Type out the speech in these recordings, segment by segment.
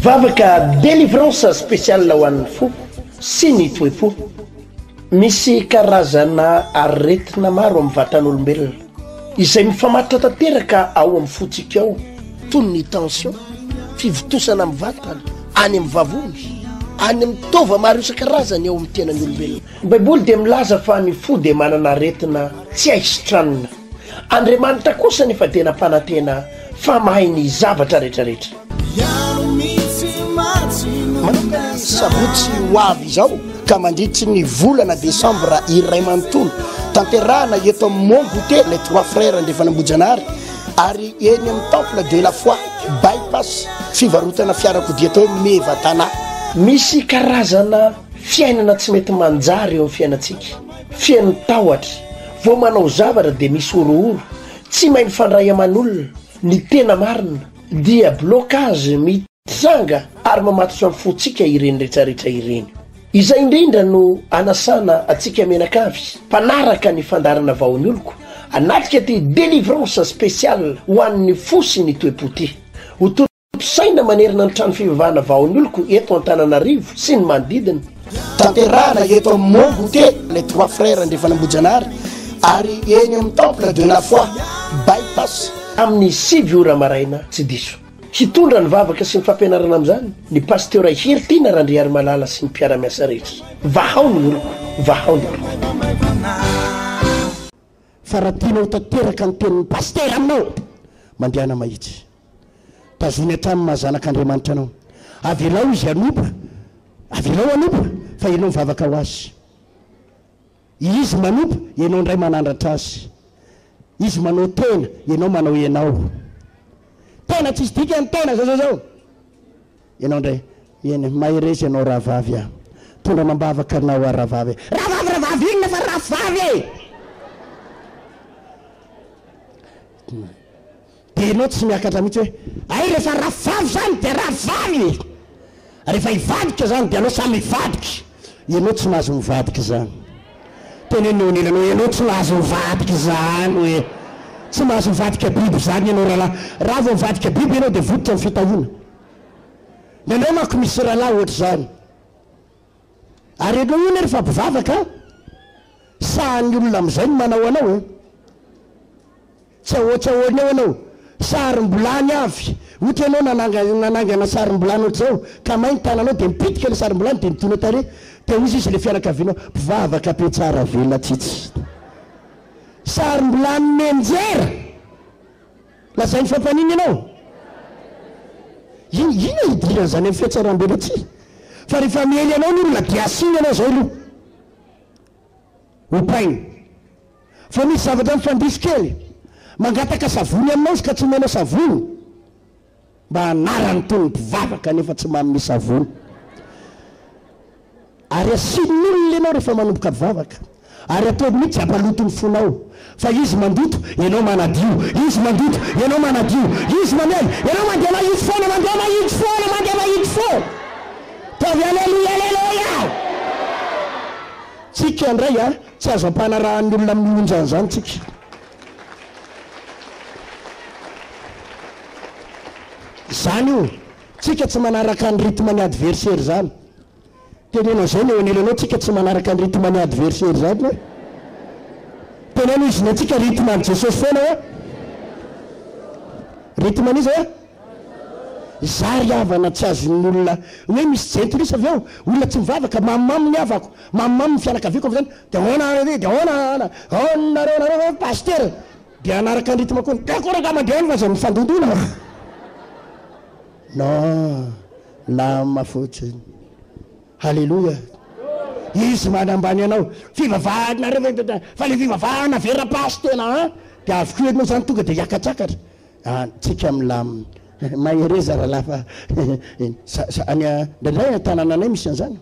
Vavaka délivrance spéciale ho an'ny fo sy ny toe-po. Misy karazana aretina maro amin'ny vatan'olombelona izay mifamatotra tanteraka ao amin'ny fontsika ao, toy ny tension, fivontosana amin'ny vatana, any amin'ny vavony, any amin'ny taova maro isan-karazany ao amin'ny tenan'ny olombelona. Ny Baiboly dia milaza fa ny fo dia manana aretina tsy hay sitranina. Andriamanitra kosa anefa dia nampanantena fa mahay ny zavatra rehetrarehetra. Manomboka ny sabotsy ho avy izao ka mandritry ny volana desambra iray manontolo, tanterahana eto amin'ny Mont Goûter les Trois Frères Andrefan'Ambohijanahary ary eny amin'ny Temple de la Foi By Pass fivarotana fiarakodia atao hoe Mevatana. Misy karazana fiainana tsy mety manjary eo amin'ny fiainantsika, feno tahotra, vao manao zavatra dia misy horohoro, tsy mahay mifandray aman'olona, ny tena marina dia blocage mitranga ary mamatotra ny fontsika ireny retraretra ireny. Izay indrindra no anasana antsika mianakavy mpanaraka ny fandaharana Vao ny Oloko hanatrika ity délivrance spéciale ho an'ny fo sy ny toe-po ity. Ho Mpisaina manerana ny trano fivavahana Vahaon'oloko eto Antananarivo sy ny manodidina. Tanterahana eto amin'ny Mont Goûter, les Trois Frères Andrefan'Ambohijanahary ary eny amin'ny Temple de la Foi, By Pass. Amin'ny 9 ora maraina tsy diso. Hitondra ny vavaka sy ny fampianarana amin'izany ny Pasitera Heritiana Randriarimalala sy ny mpiara-miasa rehetra. Vahao ny oloko, vahao ny oloko. Fa raha tianao ho tanteraka ny tenin'ny Pasitera aminao, mandehana mahitsy. Tazony hatrany maha zanak'Andriamanitra anao. Avelao izy hanompa, avelao hanompa fa ianao mivavaka ho azy. Izy manompa, ianao indray manandratra azy. Izy manao tena, ianao manao ianao. Tena tsisy dikany tena zao zao zao. Ianao indray, eny, mahereza ianao rahavavy a. Tondra amam-bavaka anao aho rahavavy e. Rahavavy rahavavy inona fa rahavavy e! Dia ianao tsy miakatra mihitsy hoe, hay rehefa rahavavy izany dia rahavavy e! Rehefa hivadika izany dia aleo samy hivadika. Ianao tsy mahazo mivadika izany. Teneno eo anilanao, ianao tsy mahazo mivadika izany hoe. Tsy mahazo mivadika biby izany ianao rahalahy. Raha vao mivadika biby ianao dia votitra ny fitahiana. Indraindray manko misy rahalahy ohatr'izany. Ary ianao io anie rehefa mpivavaka, sahan'ny olona amin'izay ny manao anao e. Tsy ahoa tsy ahoana eo ianao. Sarim-bilany avy. Ohatra ianao nananga nanangana sarim-bilany ohatr'izao ka may ny tananao dia mipitika ilay sarim-bilany dia midona tarehy. Dia hozy izy ilay fianakavianao, mpivavaka be tsara velona tsitsy. Sarim-bilany mianjera. Lazainy fa mpaninona ianao? Inona inona idiran'izany amin'ny fihatsaram-belatsihy? Fa rehefa miely anao ny olona dia asiany ianao izay aloha. Ompaina. Fa misy zavatra mifandify kely. Mangataka savony aminao izy ka tsy omenao savony. Mba anarany toy ny mpivavaka nefa tsy manome savony. Ary asian'olona ianao rehefa manomboka mivavaka. Ary ataony mihitsy hampaloto ny fonao. Fa izy mandoto, ianao manadio. Izy mandoto, ianao manadio. Izy mamely, ianao mandeha mahitsy foana, mandeha mahitsy foana, mandeha mahitsy foana. Ataovy aleloia, aleloia! Tsika indray a, tsy azo ampanarahan'ny olona amin'ny onjany izany tsika. Izany io, tsika tsy manaraka ny rythme ny adversaire izany. Teneno an'izay ny eo anilanao, tsika tsy manaraka ny rythme ny adversaire izany hoe. Teneno izy ny antsika rythme an'i Jesosy foana hoe. Rythme an'iza hoe? Za ry havana tsy azon'ny olona hoe misy jentilisa avy ao, olona tsy mivavaka, mamimamy ny havako, mamimamy ny fianakaviako avy zany, de ahoana ary de ahoana ahoana nareo nareo ve pasitera, de hanaraka ny rythme koa, de akory angamba andeha any fa aza mifandondona. Non, lama fotsiny. Haleloia. Izy manambany anao. Fivavahanareo ve fa le fivavahana ve rapasy tena an? De avy koa ianao zany tonga de hiakatsakatra. An, tsika milamina. Mahereza rahalahy fa za, za, any a, indraindray any an-tanànanay misy an'izany.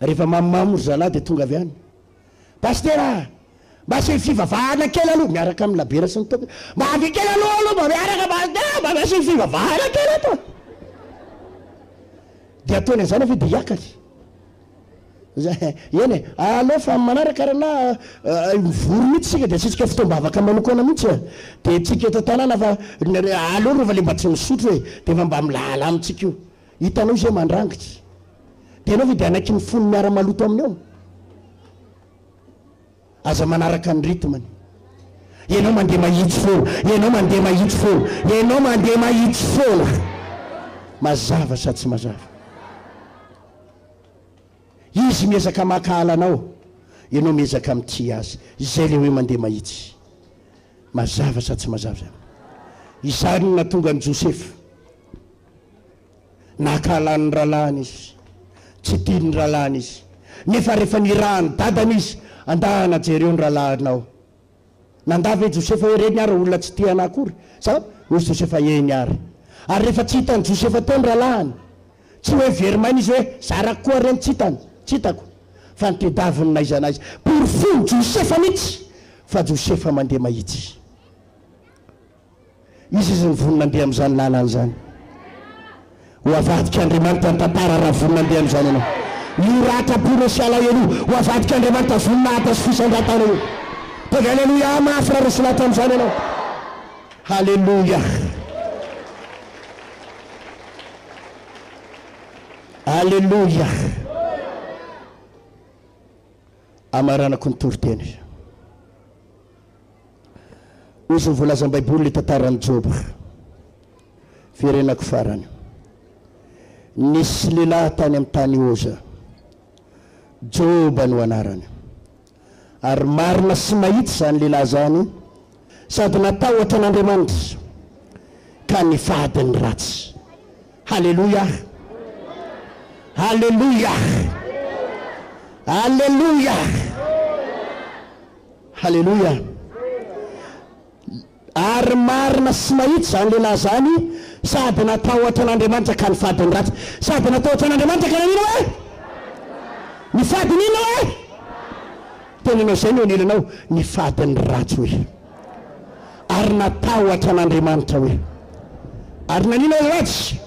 Rehefa mamomamo ry zalahy dia tonga avy any. Pasitera a! Mba asio fivavahana kely aloha, miaraka amin'ny labiera sy ny toaka. Mba avia kely aloha aloha, mba miaraka pasitera, mba asio fivavahana kely ato. Dia ataony an'izany avy eo dia hiakatra. Eny e, aleo fa amin'ny manaraka rahalahy mivory mihitsy isika dia asiantsika fotoam-bavaka manokana mihitsy e. Dia tsika eto an-tanàna fa aleo reo fa le mba tsy misotro e, dia efa mba milahala amintsika io. Hitanao izy hoe mandrangitra. Dia ianao ve dia hanaiky ny fony miara-maloto aminy eo? Aza manaraka ny rythme-ny. Ianao mandeha mahitsy foana, ianao mandeha mahitsy foana, ianao mandeha mahitsy foana. Mazava sa tsy mazava? Izy miezaka mankahala anao, ianao miezaka mitia azy. Izay ilay hoe mandeha mahitsy. Mazava sa tsy mazava izany? Izany no nahatonga an'i Josefa. Nankahala ny rahalahiny izy. Tsy tian'ny rahalahiny izy. Nefa rehefa nirahan'ny dadany izy, Andahana jereo ny rahalahinao. Nandà ve Josefa hoe reny ary olona tsy tia anà akory? Sa hoy Josefa eny ary. Ary rehefa tsy hitan'i Josefa teo ny rahalahiny, tsy hoe very maina izy hoe zarako koa reny tsy hitany, tsy hitako, fa nitedaviny n'aiza n'aiza. Porofoin'i Josefa mihitsy fa Josefa mandeha mahitsy. Iza izy no vonona handeha amin'izany lalana izany? Ho avadik'Andriamanitra ny tantara raha vonona handeha amin'izany ianao. Io ratram-ponao sy alahelo io, ho avadik'Andriamanitra voninahitra sy fisandratana io. Tonga Aleloia mafy raha resy lahatra amin'izany ianao. Haleloia. Aleloia. Amaranako ny toriteny. Hoy ny voalazan'ny Baiboly ny tantaran'i Joba. Firenako farany. Nisy lehilahy tany amin'ny tany Oza. Joba no anarany. Ary marina sy mahitsy izany lehilahy izany, sady natahotra an'Andriamanitra, ka nifady ny ratsy. Haleloia! Haleloia! Haleloia! Haleloia! Ary marina sy mahitsy izany lehilahy izany, sady natahotra an'Andriamanitra ka nifady ny ratsy. Sady natahotra an'Andriamanitra ka nanino hoe? Nifady ny inona hoe? Tenenao izay no anilanao, nifady ny ratsy hoe. Ary natahotra an'Andriamanitra hoe. Ary nanino azy ratsy?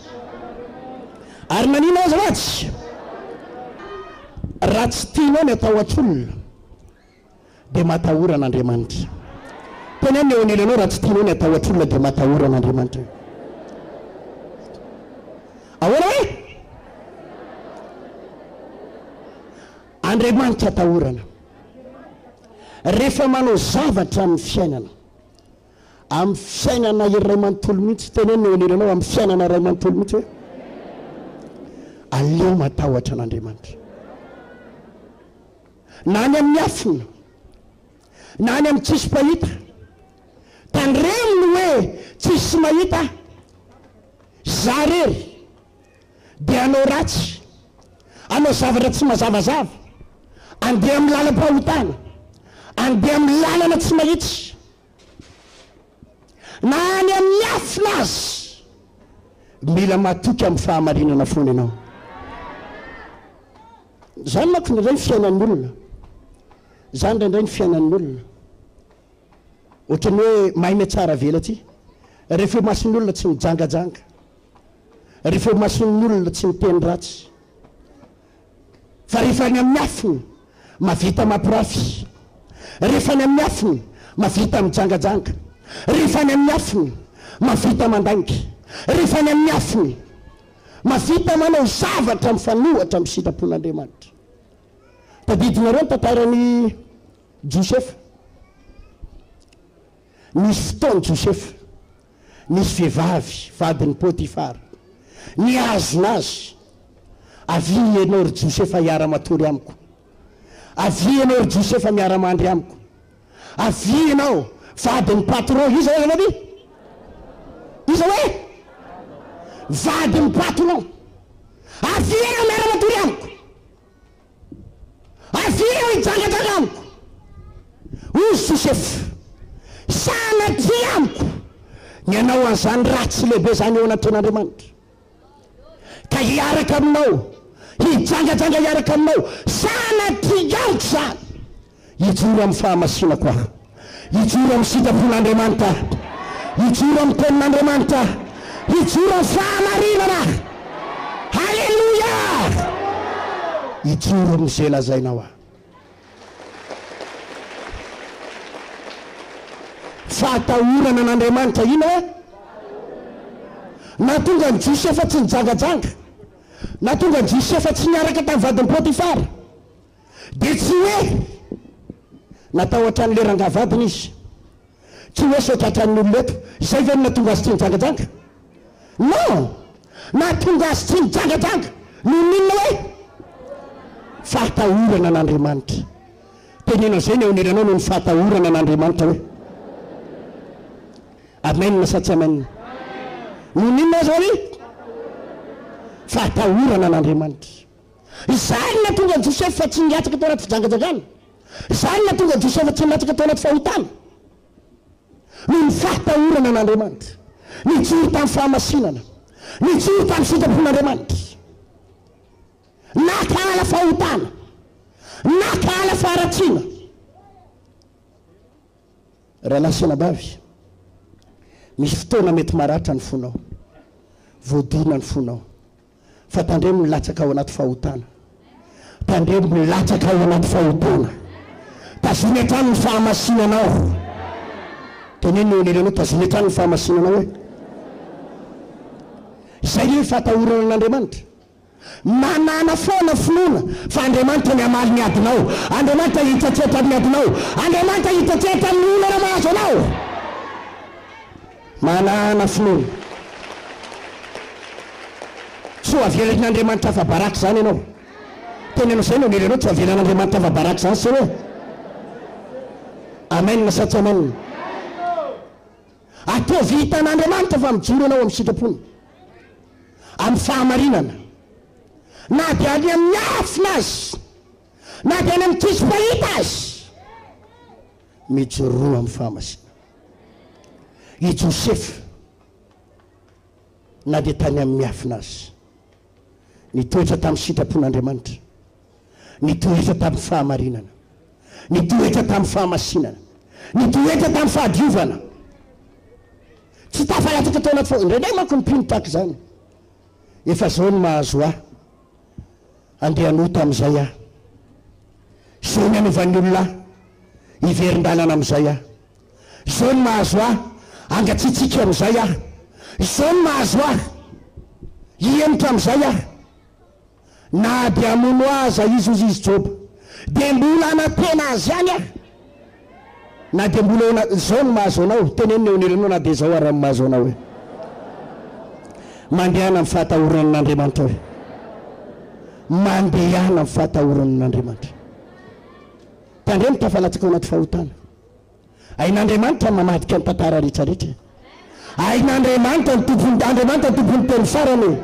Ary nanino azy ratsy? Raha tsy tianao ny hatahotr'olona, dia matahora an'Andriamanitra. Teneno eo anilanao raha tsy tianao ny hatahotra olona dia matahora an'Andriamanitra. Ahoana hoe? Andriamanitra atahorana. Rehefa manao zavatra amin'ny fiainana, amin'ny fiainana iray manontolo mihitsy, teneno eo anilanao amin'ny fiainana iray manontolo mihitsy hoe aleo matahotra an'Andriamanitra. Na any amin'ny miafina, na any amin'ny tsisy mpahita. Tandremo ny hoe tsisy mahita, za rery dia hanao ratsy, hanao zavatra tsy mazavazava, andeha amin'ny lalam-pahotana, andeha amin'ny lalana tsy mahitsy. Na any amin'ny miafina aza, mila matoky amin'ny fahamarinana foana ianao. Izany manko indraindray ny fiainan'ny olona. Izany indraindray ny fiainan'ny olona. Ohatran'ny hoe mahay mihatsara velatsihy. Rehefa eo imason'ny olona tsy mijangajanga. Rehefa eo imason'ny olona tsy miteny ratsy. Fa rehefa any amin'ny afony, mahavita mampirafy. Rehefa any amin'ny afony, mahavita mijangajanga. Rehefa any amin'ny afony, mahavita mandainga. Rehefa any amin'ny afony, Mahavita manao zavatra mifanohitra amin'ny sitrapon'Andriamanitra. Tadidinareo ny tantaran'i Josefa? Nisy fotoana Josefa, nisy vehivavy vadin'i Potifara, nihazona azy, Avia ianao ry Josefa hiara-matory amiko. Avia ianao ry Josefa miara-mandry amiko. Avia ianao, vadin'ny patron. Iza hoe azafady? Iza hoe? Vadin'ny patron. Avia ianao miara-matory amiko. Avia ianao hijangajanga amiko. Hoy Josefa, Sanatria amiko ny hanao an'izany ratsy lehibe izany eo anatrehan'Andriamanitra. Ka hiaraka aminao, hijangajanga hiaraka aminao, sanatria amiko izany. Hijoro amin'ny fahamasinako aho. Hijoro amin'ny sitrapon'Andriamanitra aho. Hijoro amin'ny tenin'Andriamanitra aho. Hijoro amin'ny fahamarinana aho. Haleloia! Hijoro amin'izay lazainao aho. Fahatahorana an'Andriamanitra inona hoe? Nahatonga an'i Josefa tsy nijangajanga. Nahatonga an'i Josefa tsy niaraka tamin'ny vadin'i Potifara, dia tsy hoe natahotra an'ilay rangahy vadiny izy. Tsy hoe sao tratran'ny olona eto. Izay ve no nahatonga azy tsy nijangajanga? Non! Nahatonga azy tsy nijangajanga noho ny inona hoe? Fahatahorana an'Andriamanitra. Teneno an'izay ny eo anilanao noho ny fahatahorana an'Andriamanitra hoe. Amen sa tsy amen? Noho ny inona aza hoe? Fahatahorana an'Andriamanitra. Izany no nahatonga an'i Josefa tsy nilatsaka tao anaty fijangajangana. Izany no nahatonga an'i Josefa tsy nilatsaka tao anaty fahotana. Noho ny fahatahorana an'Andriamanitra. Nijoro tamin'ny fahamasinana. Nijoro tamin'ny sitrapon'Andriamanitra. Nankahala fahotana. Nankahala faharatsiana. Rahalahy sy anabavy, misy fotoana mety maratra ny fonao, voadona ny fonao, fa tandremo milatsaka ao anaty fahotana. Tandremo milatsaka ao anaty fahotana. Tazony hatrany ny fahamasinanao. Teneno eo anilanao, tazony hatrany ny fahamasinanao hoe. Izay ny hoe fahatahorana an'Andriamanitra. Manàna foana finoana fa Andriamanitra ny hamaly ny adinao. Andriamanitra hitratrehatra amin'ny adinao. Andriamanitra hitratrehatra amin'ny olana mahazo anao. Manàna finoana. Tsy ho avelan'Andriamanitra afa-baraka izany ianao. Teneno izay no anirianao, tsy ho avelan'Andriamanitra afa-baraka izany se hoe. Amen sa tsy amen? Ataovy hitan'Andriamanitra fa mijoro ianao amin'ny sitrapony. Amin'ny fahamarinana. Na dia any amin'ny miafina aza, na dia any amin'ny tsisy mpahita aza, mijoroa amin'ny fahamasinana. I Josefa, na dia tany amin'ny miafina aza, nitoetra tamin'ny sitrapon'Andriamanitra, nitoetra tamin'ny fahamarinana, nitoetra tamin'ny fahamasinana, nitoetra tamin'ny fahadiovana. Tsy tafalatsaka tao anaty fo. Indraindray manko ny mpino tahaka izany. Efa izao no mahazo ahy. Andeha hanota amin'izay aho. Izao ny hanovan'ny olona ahy. Hiverin-dalana amin'izay aho. Izao no mahazo ahy. Hangatsiatsiaka amin'izay aho. Izao no mahazo ahy. Hihemotra amin'izay aho. Na dia hamono ahy aza izy, hozy izy Joba, dia mbola hanantena azy ihany aho. Na dia mbola eo na, izao no mahazo anao, teneno ny eo anilanao na dia izao ara no mahazo anao hoe, Mandehana amin'ny fahatahorana an'Andriamanitra hoe. Mandehana amin'ny fahatahorana an'Andriamanitra. Tandremo tafalatsaka ao anaty fahotana. Hain'Andriamanitra ny mamadika ny tantara rehetra rehetra e. Hain'Andriamanitra ny tompony, Andriamanitra ny tompon'ny teny farany e.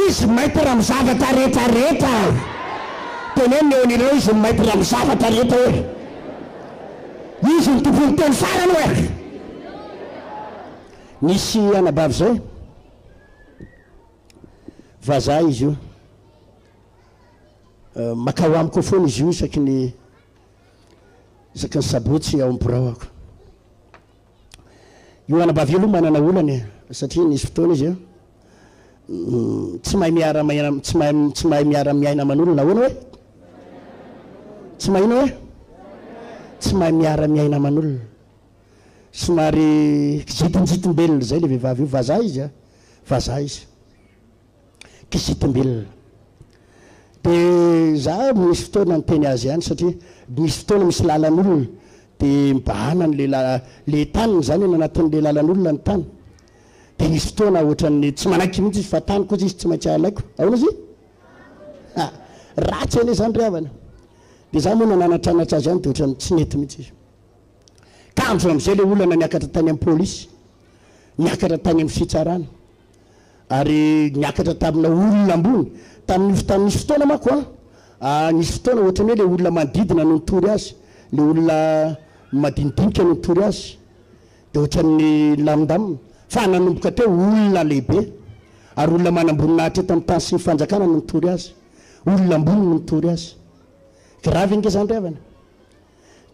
Izy maitre amin'ny zavatra rehetra rehetra. Teneno ny eo anilanao izy ny maitre amin'ny zavatra rehetra hoe. Izy ny tompon'ny teny farany hoe. Nisy anabavy izay, vazaha izy io. Makao amiko foana izy io isaky ny Isaky ny sabotsy ao amin'ny birao aho. Io anabavy io aloha manana olana e, satria nisy fotoana izy tsy mahay miara miaina tsy mahay tsy mahay miara miaina aman'olona. Ahoana hoe? Tsy mahay inona hoe? Tsy mahay miara miaina aman'olona. Somary kizitinjitim-belona izay ilay vehivavy io, vazaha izy a, vazaha izy. Kizitim-bilona. Dia za misy fotoana niteny azy ihany satria misy fotoana misy lalan'olona dia mibahana an'le la le taniny zany any anatin'le lalan'olona ny tany. Dia nisy fotoana ohatran'ny tsy manaiky mihitsy izy fa tany kosa izy tsy maintsy alaiko. Ahoana izy? Ha! Ratsy anie zany ry havana. Dia za moa nananatranatra azy ihany dia ohatran'ny tsy nety mihitsy izy. Kanjo amin'izay le olana niakatra tany amin'ny polisy, niakatra tany amin'ny fitsarana. Ary niakatra tamina olona ambony. Tamin'io tamin'ny nisy fotoana manko an, ah, nisy fotoana ohatran'ny hoe le olona manodidina no nitory azy, le olona madinidinika no nitory azy, de ohatran'ny nilamindamina. Fa nanomboka teo olona lehibe, ary olona manamboninahitra eto amin'ny tany sy ny fanjakana no nitory azy. Olona ambony no nitory azy. Grave ange zany ry havana.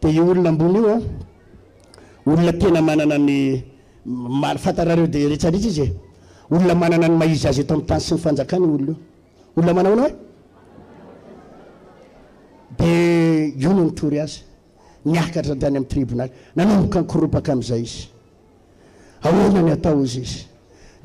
Dia io olona ambony io an, olona tena manana ny maha fantarareo dia rehetra rehetra izy e, olona manana ny maha izy azy eto amin'ny tany sy ny fanjakana io olona io, olona manahoana hoe? Dia io no nitory azy, niakatra tany amin'ny tribonaly, nanomboka nikoropaka amin'izay izy. Ahoana ny atao hozy izy?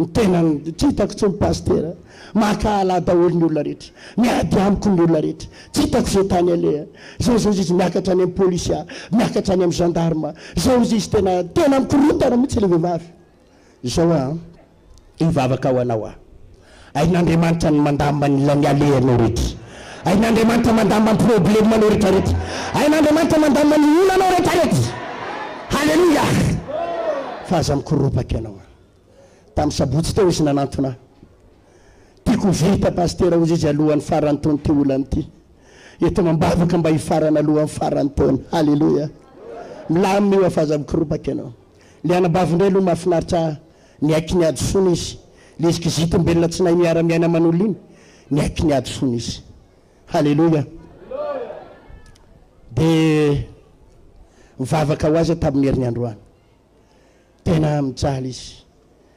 Ny tena tsy hitako intsony Pasitera. Mankahala ahy daholo ny olona rehetra. Miady amiko ny olona rehetra. Tsy hitako izay tany aleha. Izao izao izy miakatra any amin'ny polisy aho, miakatra any amin'ny gendarme. Izao izy izy tena tena mikorontana mihitsy ilay vehivavy. Izao aho an, hivavaka ho anao aho. Hain'Andriamanitra ny mandamina ny ny alehanao rehetra. Hain'Andriamanitra mandamina ny problème-nao rehetra rehetra. Hain'Andriamanitra mandamina ny olanao rehetra rehetra. Haleloia! Fa aza mikoropaka ianao an. Tamin'ny sabotsy teo izy nanantona ahy. Tiako ho vita Pasitera hozy izy alohan'ny faran'ny taona ity olana ity. Eto amam-bavaka mba hifarana alohan'ny faran'ny taona. Haleloia! Milamina io fa aza mikoropaka ianao. Ilay anabavy indray aloha mahafinaritra ahy. Niaiky ny hadisoany izy. Ilay izy kizitim-belona tsy nahay miara-miaina aman'olona iny, niaiky ny hadisoany izy. Haleloia! Dia nivavaka ho azy aho tamin'ny herin'ny androany. Tena mijaly izy.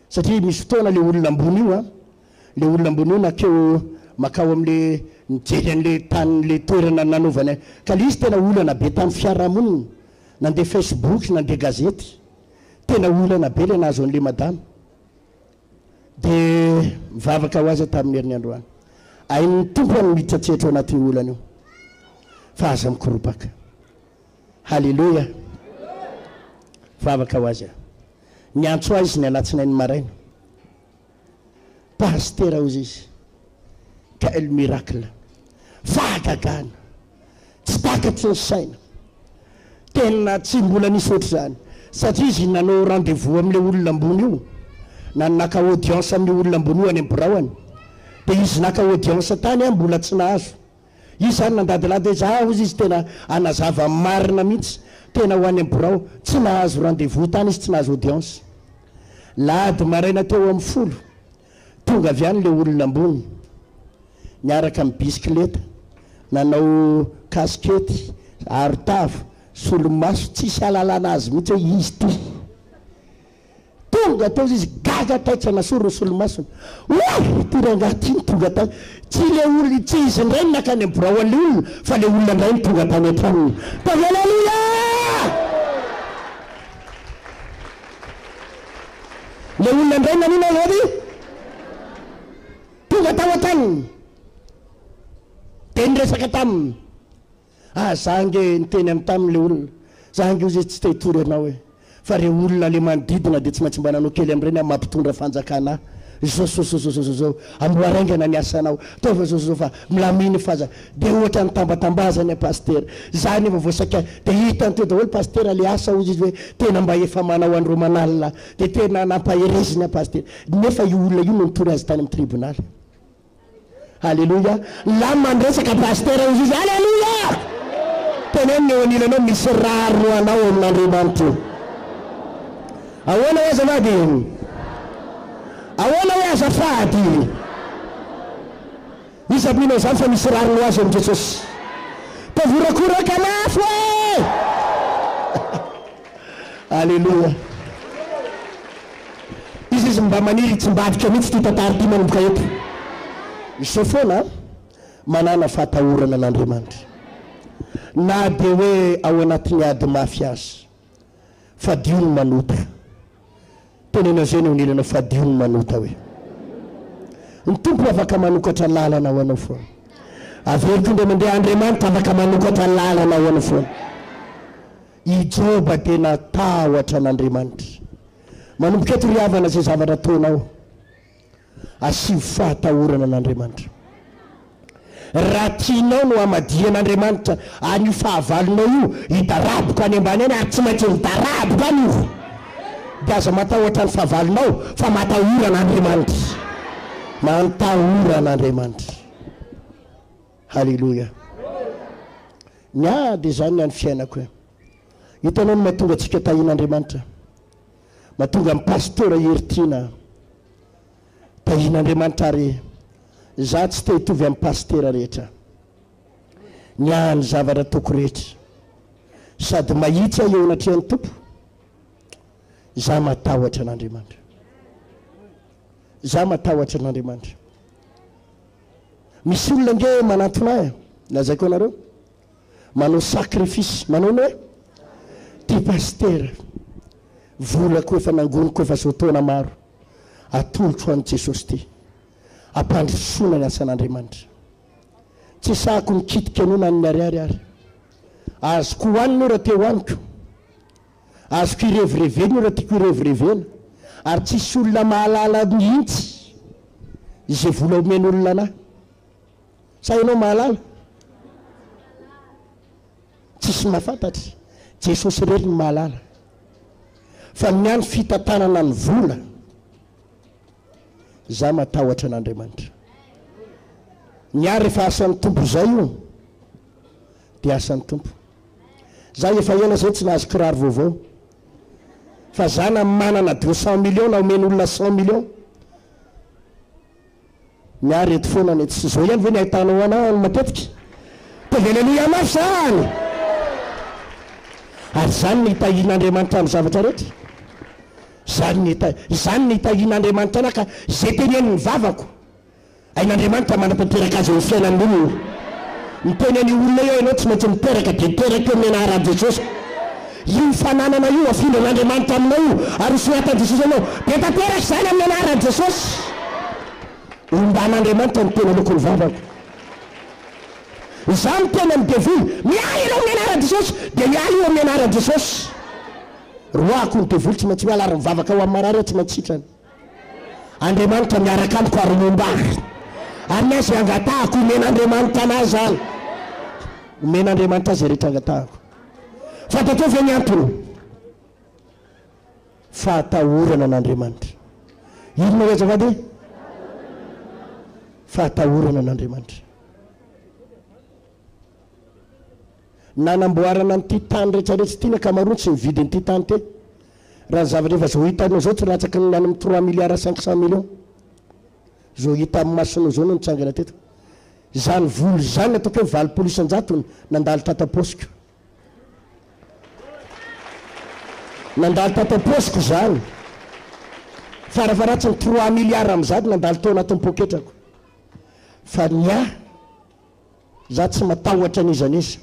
Satria misy fotoana le olona ambony io an, le olona ambony io nakeo makao amle nijery anle tany le toerana nanaovany ka le izy tena olana be tamin'ny fiarahamonina, nandeha facebook, nandeha gazety, tena olana be le nahazo anle madama. De mivavaka ho azy aho tamin'ny herin'ny androany. Hain'ny Tompo ny miditra an-tsehatra ao anatin'io olana io. Fa aza mikoropaka. Haleloia! Vavaka ho azy aho. Niantso ahy izy ny alatsinainy maraina. Pasitera hozy izy. Quel miracle! Fahagagana! Tsy takatry ny saina. Tena tsy mbola nisy ohatr'izany. Satria izy nanao rendez-vous amin'ilay olona ambony io, na naka audience amin'io olona ambony io any amin'ny biraony. Dia izy naka audience tany mbola tsy nahazo. Izy zany nandadilady hoe za hozy izy tena hanazava marina mihitsy, tena ho any am birao, tsy nahazo rendez vous tany izy tsy nahazo audience. Lahady maraina teo am folo, tonga avy any le olona ambony, niaraka am bisikileta, nanao kasikety, aro tava, solomaso, tsisy ahalalana azy mihitsy hoe izy ty. Tonga teo izy gaga taitra nasory ny solomasony. Oay! Ty rangahy ty no tonga tany. Tsy le olona, tsy izy indray no nankany amin'ny birao an'le olona fa le olona indray no tonga tany an-tranony. Ataovy Aleloia! Le olona indray nanina zany? Tonga tao an-tranony. Dia niresaka taminy. Ah za ange niteny am taminy le olona, za ange ozy izy tsy te hitory anao e, fa re olona le manodidina de tsy maintsy mba nanao kely amreny am maha mpitondra fanjakana ahy, zao zao zao zao zao zao, amboary haingana ny asanao, ataovy zao zao zao fa milamina fa aza de ohatra ny tambatambazany a pasitera, za nefa vao saika de hitany teo daholo pasitera le asa ozy izy hoe tena mba efa manao andro aman'alina de tena nampahereziny a pasitera, nefa io olona io no nitory azy tany am tribonaly. Aleloia Lam mandresaka pasteur ozy izy Aleloia Teneno ny eo anilanao misy rariny ho anao ao amin'Andriamanitra io Ahoana hoe azafady Ahoana hoe azafady Iza mino an'izany fa misy rariny ho azy eo amin'i Jesosy Ataovy horakoraka mafy hoe Aleloia Izy izy mba maniry hitsimbadika mihitsy ity tantara ity manomboka eto. Izao foana an, manàna fahatahorana an'Andriamanitra. Na dia hoe ao anatin'ny ady mafy aza. Fadio ny manota. Teneno an'izay ny eo anilanao, fadio ny manota hoe. Ny Tompo afaka manokatra lalana ho anao foana. Averiko indray mandeha, Andriamanitra afaka manokatra lalana ho anao foana. I Joba dia natahotra an'Andriamanitra. Manomboka eto ry havana izay zavatra ataonao, asio fahatahorana an'Andriamanitra. Raha tianao no hamadihan'Andriamanitra an'io fahavalonao io hidaraboka any ambany any, ary tsy maintsy midaraboka any io, dia aza matahotra ny fahavalonao fa matahora an'Andriamanitra. Mantahora an'Andriamanitra. Haleloia. Ny ahy dia izany ny an'ny fiainako e. Hitanao ny mahatonga antsika tahian'Andriamanitra. Mahatonga an'i Pasteur Heritiana tahian'Andriamanitra ary za tsy te hitovy amin'ny pasitera rehetra. Ny ahy ny zavatra ataoko rehetra sady mahitsy aho eo anatrehan'ny Tompo, za matahotra an'Andriamanitra. Za matahotra an'Andriamanitra. Misy olona ange manantona ahy, lazaiko anareo, manao sacrifice, manao ny hoe, ty pasitera, volako efa nangoniko efa zao taona maro, Atolotro an'i Jesosy ity. Ampandrosoana ny asan'Andriamanitra. Tsy sahako mikitika an'io na ny ariary ary. Azoko hohanina io raha te hohaniko. Azoko hirevirevena io raha tiako hirevirevena. Ary tsisy olona mahalala mihitsy izay vola omen'olona anah. Sa ianao mahalala? Tsisy mahafantatra. Jesosy irery no mahalala. Fa ny ahy ny fitantanana ny vola, za matahotra an'Andriamanitra. Ny ahy rehefa asan'ny Tompo izay io, dia asan'ny Tompo. Za efa ela zay tsy nahazo kiraro vaovao. Fa za na manana 200 millions na omen'olona 100 millions, Ny ahy reto foana ny tsy zao ihany ve ny ahitanao anah any matetika? Ataovy aleloia mafy zany! Ary zany no itahian'Andriamanitra amin'ny zavatra rehetra. Zany no ita, izany no itahian'Andriamanitra anah ka izay tenenin'ny vavako, hain'Andriamanitra manatanteraka azy eo amin'ny fiainan'ny olona. Miteny an'io olona io ianao tsy maintsy miteraka dia teraka eo amin'ny anaran'i Jesosy. Io fananana io afindran'Andriamanitra aminao io ary hosoratan'i Jesosy aminao dia tanteraka izany amin'ny anaran'i Jesosy. Omban'Andriamanitra ny teny aloaky ny vavako. Izaho miteny amin'ny devoly, miala ianao amin'ny anaran'i Jesosy, dia miala io amin'ny anaran'i Jesosy. Roahako ny devoly tsy maintsy miala ary mivavaka ho amin'ny marary aho tsy maintsy sitrana. Andriamanitra miaraka amiko ary momba ahy. Ary ny ahy izay angatahako, omen'Andriamanitra an'ahy izany. Omen'Andriamanitra ahy izay rehetra angatahako. Fantatrao ve ny antony? Fahatahorana an'Andriamanitra. Inona hoe azafady e? Fahatahorana an'Andriamanitra. Nanamboarana an'ity tany rehetrarehetra ity ny ankamaroany tsy nividy an'ity tany ity. Raha ny zavatra efa zao hitanao zao tsy latsaky ny any amin'ny trois milliards cinq cent millions. Zao hita amin'ny masonao zao no nitsangana teto. Izany vola izany ataoko hoe 80 isan-jatony nandalo tato am-paosiko. Nandalo tato am-paosiko izany. Farafaharatsiny trois milliards amin'izany nandalo tao anatin'ny poketrako. Fa ny ahy, za tsy matahotra n'iza n'iza.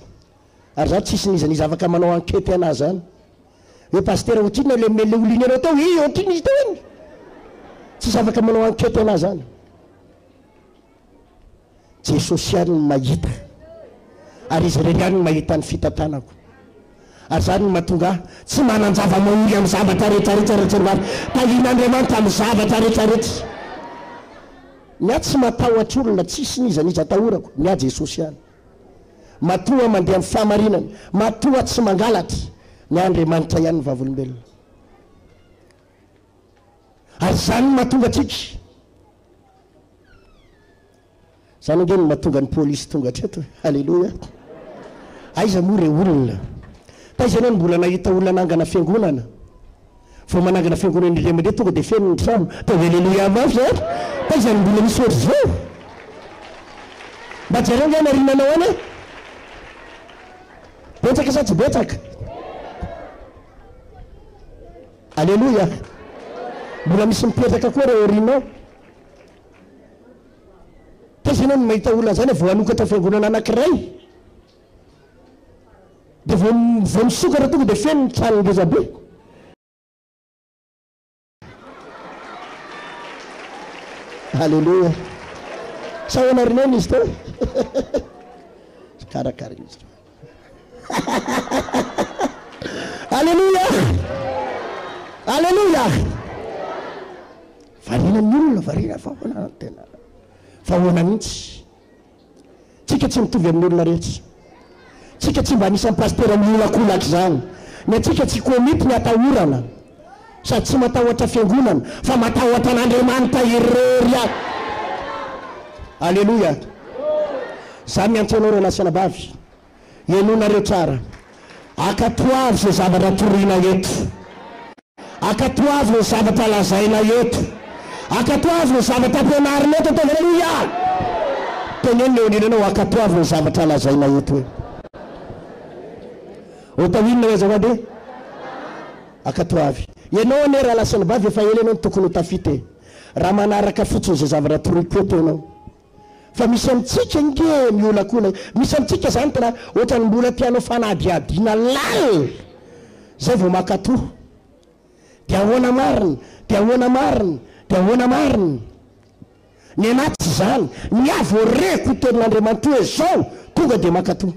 Ary za tsisy n'iza n'iza afaka manao enquete anah zany. Hoe pasitera ohatrinona le le olona ianao teo, ii ohatrinona izy teo iny. Tsisy afaka manao enquete anah zany. Jesosy ihany no mahita. Ary Izy irery ihany no mahita ny fitantanako. Ary izany no mahatonga ahy tsy manan-java-mahory amin'ny zavatra rehetra rehetra raha tsy ny vavy. Tahian'Andriamanitra amin'ny zavatra rehetra rehetra. Ny ahy tsy matahotra olona, tsisy n'iza n'iza atahorako, ny ahy Jesosy ihany. Matoa aho mandeha amin'ny fahamarinana, matoa aho tsy mangalatra, ny ahy Andriamanitra ihany no vavolombelona. Ary izany no mahatonga antsika. Zany ange no mahatonga ny polisy tonga hatreto e! Haleloia! Aiza moa re olona? Taiza ianao no mbola nahita olona nangana fiangonana? Vao manangana fiangonana indray mandeha tonga dia feno ny trano. Ataovy haleloia mafy zany! Taiza no mbola misy ohatr'izao? Mba jereo ange any aoriananao any e! Betsaka sa tsy betsaka? Aleloia! Mbola misy mipetraka koa reo aorianao. Taiza ianao no mahita olona zany vao hanokatra fiangonana anakiray dia vao vao misokatra tonga dia feno ny trano ngeza be. Aleloia. Sa ahoana ry neny izy teo? Karakara izy. Aleloia! Aleloia! Variana ny olona, variana fa ahoana tena fa ahoana mihitsy. Tsika tsy mitovy amin'ny olona rehetra. Tsika tsy mba anisan'ny pasitera miolakolaka izany. Ny antsika tsy komity ny atahorana. Sady tsy matahotra fiangonana fa matahotra an'Andriamanitra irery ihany. Aleloia! Za miantso anao rahalahy sy anabavy. Henoinareo tsara. Ankatoavy izay zavatra torina eto. Ankatoavy ny zavatra lazaina eto. Ankatoavy ny zavatra ampianarina eto. Ataovy aleloia! Teneno ny eo anilanao, ankatoavy ny zavatra lazaina eto hoe. Ho atao inona hoe azafady e? Ankatoavy. Ianao anie rahalahy sy anabavy efa ela ianao no tokony ho tafita e. Raha manaraka fotsiny izay zavatra toriko eto ianao. Fa misy amintsika ange miolakola, misy amintsika izany tena ohatran'ny mbola te hanao fanadihadiana lalina zay vao mankatoa. Dia ahoana marina? Dia ahoana marina? Dia ahoana marina? Ny anah tsy izany. Ny ahy vao reko io tenin'Andriamanitra io hoe zao, tonga dia mankato.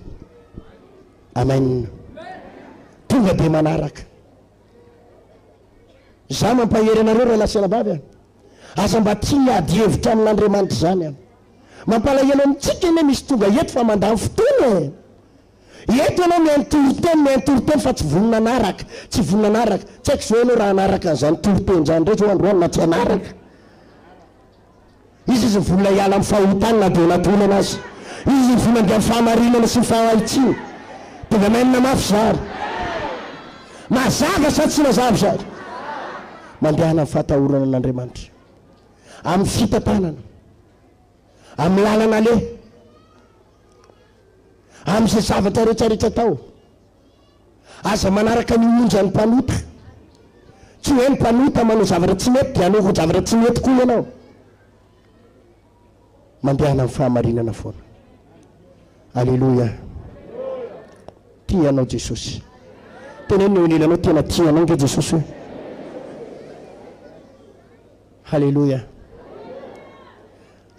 Amen. Tonga dia manaraka. Za mampahery anareo rahalahy sy anabavy a. Aza mba tia miady hevitra amin'Andriamanitra izany a. Mampalahelo amintsika anie misy tonga eto fa mandany fotoana e. Eto ianao mihaino toriteny, mihaino toriteny fa tsy vonona hanaraka, tsy vonona hanaraka. Tsy haiko izao ianao raha hanaraka an'izany toriteny izany indray izao androany na tsy hanaraka. Izy izy vonona hiala amin'ny fahotana na dia ao anaty olana aza. Izy izy vonona handeha amin'ny fahamarinana sy ny fahahitsiana. Tonga amen mafy zary. Mazava sa tsy mazava izany? Mandehana amin'ny fahatahorana an'Andriamanitra. Amin'ny fitantanana. Amin'ny lalana aleha. Amin'izay zavatra rehetra rehetra atao. Aza manaraka ny onjan'ny mpanota. Tsy hoe ny mpanota manao zavatra tsy mety dia hanao zavatra tsy mety koa ianao. Mandehana amin'ny fahamarinana foana. Aleloia. Tia anao Jesosy. Teneno ny eo anilanao tena tia anao nge Jesosy hoe. Haleloia.